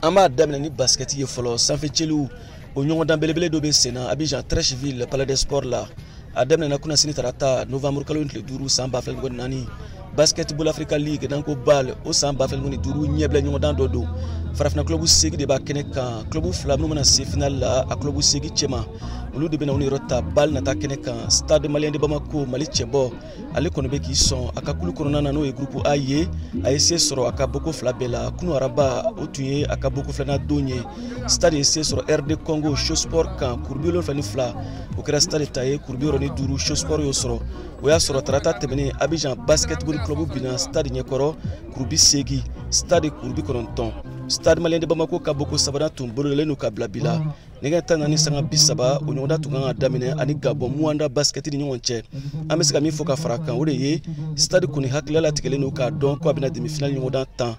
An b'a daminɛ ni basket ye fɔlɔ. Sanfɛ cɛliw, o ɲɔgɔndan belebele dɔ bɛ sen na Abidjan, Treichville, Palais des Sports la. A daminɛna kunasini tarata, novembre kalo tile 5, san 2024. Basketball Africa League, n'an ko BAL, o san 2025 ɲɛbila ɲɔgɔndan dɔ don. Farafinna club 8 de b'a kɛnɛ kan. Club fila minnu mana se final la a club 8 cɛma, olu de bɛna u niyɔrɔ ta BAL nata kɛnɛ kan. Stade Malien de Bamako, Mali cɛbɔ, ale kɔni bɛ k'i sɔn a ka kulu kɔnɔna na, n'o ye groupe A ye. A ye se sɔrɔ a ka boko fila bɛɛ la. Kunu araba, o tun ye a ka boko filanan don ye. Stade ye se sɔrɔ RD Congo Sport kan, kuru 72. O kɛra Stade ta ye. Kuru 65, Sport y'o sɔrɔ. O y'a sɔrɔ tarata tɛmɛnen, Abidjan Basketball Club binna Stade ɲɛkɔrɔ, kuru 80, Stade kuru 90. Stade Malien de Bamako ka boko sabanan tun bolodalen don ka bila bi la nɛgɛ 14 sanga 30. O ɲɔgɔndan tun kan ka daminɛ ani Gabon Muanda Basket ni ɲɔgɔn cɛ. An bɛ se ka min fɔ ka fara kan, o de ye Stade kɔni hakilila latigɛlen don k'a dɔn ko a bɛna demi finale ɲɔgɔndan tan.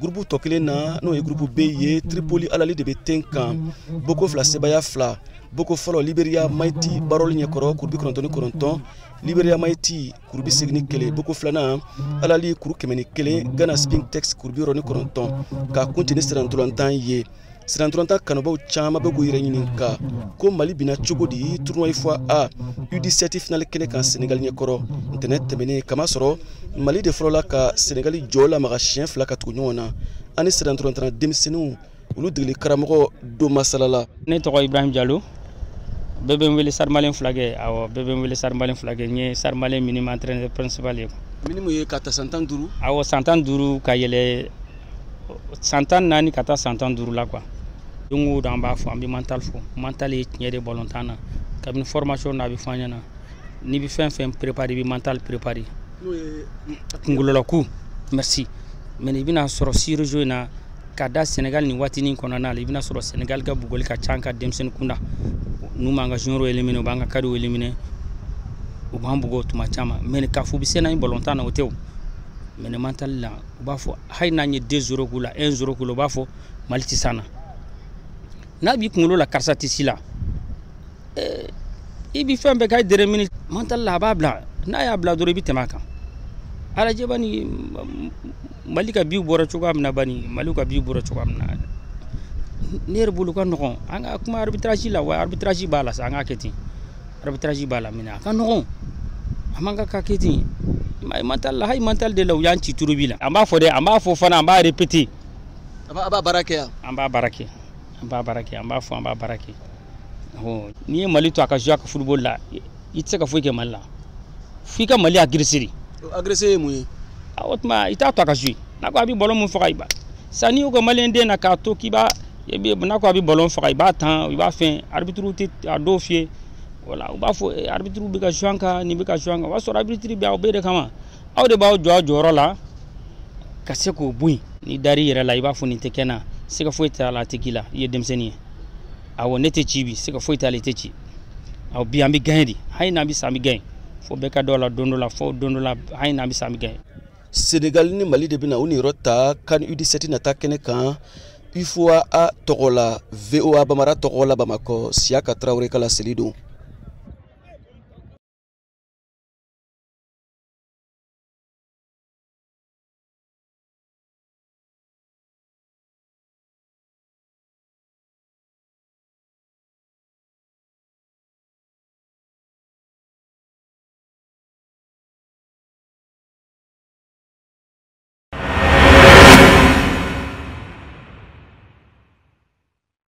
Groupe tɔ kelen na, n'o ye groupe B ye, Tripoli Al Ahly de bɛ ten kan, boko fila, sebaya fila. Boko fɔlɔ, Liberia Mighty Barɔli ɲɛkɔrɔ, kuru 99, Liberia Mighty kuru 81. Boko filanan, Al Ahly kuru 101, Ghana Spintex kuru 69. K'a kuncɛ ni sirantɔlantan ye. Sirantɔlantan kanubaw caman bɛ k'u yɛrɛ ɲininka ko Mali bina cogo di tournoi UFOA U17 finale kɛnɛ kan Senegal ɲɛkɔrɔ ntɛnɛn tɛmɛnen, kamasɔrɔ Mali de fɔlɔla ka Senegali jɔ lamaga siɲɛ fila ka tugu ɲɔgɔn na. An ni sirantɔlantan denmisɛnninw, olu degeli karamɔgɔ don masala la. Ne tɔgɔ Ibrahim Jalo, bɛɛ bɛ n wele Stade Malien fulakɛ. Awɔ, bɛɛ bɛ n wele Stade Malien fulakɛ. N ye Stade Malien minime entraîneur principal ye. Minime ye ka ta san 15? Awɔ, san 15 ka yɛlɛ, san 14 ka taa san 15 la quoi. Don o don an b'a fɔ, an bɛ mental fɔ. Mental ye tiɲɛ de balontan na. Kabini formation na, a bɛ fɔ an ɲɛna, n'i bɛ fɛn fɛn préparer, i bɛ mental préparer, kunkololaku. Merci. Mais i bɛna sɔrɔ sur in na ka da Sénégal nin waatinin kɔnɔna la, i bɛna sɔrɔ Sénégal ka bugɔli ka ca an ka denmisɛnnin kunda. N'u m'an ka joueur éliminer, u b'an ka cadre éliminer, u b'an bugɔ tuma caman. Mais k'a fɔ u bɛ se n'an ye balontan na, o tɛ o. Mais mental la, u b'a fɔ hali n'an ye 2-0 k'u la, 1-0 k'u la, u b'a fɔ Mali tɛ s'an na. N'a b'i kunkolo la, karisa tɛ si la, i bɛ fɛn bɛɛ k'a dernière minute. Mental la, a b'a bila. N'a y'a bila dɔrɔn, i bɛ tɛmɛ a kan. Alajɛ bani, Mali ka biw bɔra cogoya min na, bani Mali ka biw bɔra cogoya min na, ne yɛrɛ bolo ka nɔgɔn. An ka kuma arbitrage la wa, arbitrage b'a la sa, an k'a kɛ ten. Arbitrage b'a la, mais a ka nɔgɔn, a man ka ka kɛ ten. Mental la, hali mental de la, u y'an ci turubi la. An b'a fɔ dɛ, an b'a fɔ fana, an b'a répéter. A b'a baara kɛ yan. An b'a baara kɛ, an b'a baara kɛ, an b'a fɔ, an b'a baara kɛ. N'i ye Mali to a ka jouer a ka football la, i tɛ se ka foyi kɛ Mali la, f'i ka Mali agresser de. Agresser ye mun ye? O tuma i t'a to a ka jouer. N'a ko a bɛ ballon mun faga, i b'a sisan. N'i y'o kɛ malien den na k'a to k'i b'a, n'a ko a bɛ ballon faga, i b'a tan, i b'a fɛn. Arbitre tɛ a dɔw fiyɛ. Wala u b'a fɔ arbitre bɛ ka jouer an kan, nin bɛ ka jouer an kan. O b'a sɔrɔ arbitre bɛ aw bɛɛ de kama. Aw de b'aw jɔ aw jɔyɔrɔ la ka se k'o bɔ yen. N'i dar'i yɛrɛ la, i b'a fɔ nin tɛ kɛ n na, siga foyi t'a la, a tɛ k'i la. I ye denmisɛnnin ye. Awɔ, ne tɛ ci bi, siga foyi t'a la, i tɛ ci. Awɔ, bi an bɛ gagner de. Hali n'an bɛ sa, an bɛ gagner. Fo bɛɛ ka dɔn la don dɔ la, fo don dɔ la, hali n'an bɛ sa, an bɛ gagner. Senegal ni Mali de bɛna u niyɔrɔ ta CAN U17 nata kɛnɛ kan UFOA tɔgɔ la. VOA Bamara tɔgɔ la, Bamakɔ, Siyaka Tarawele ka laseli don.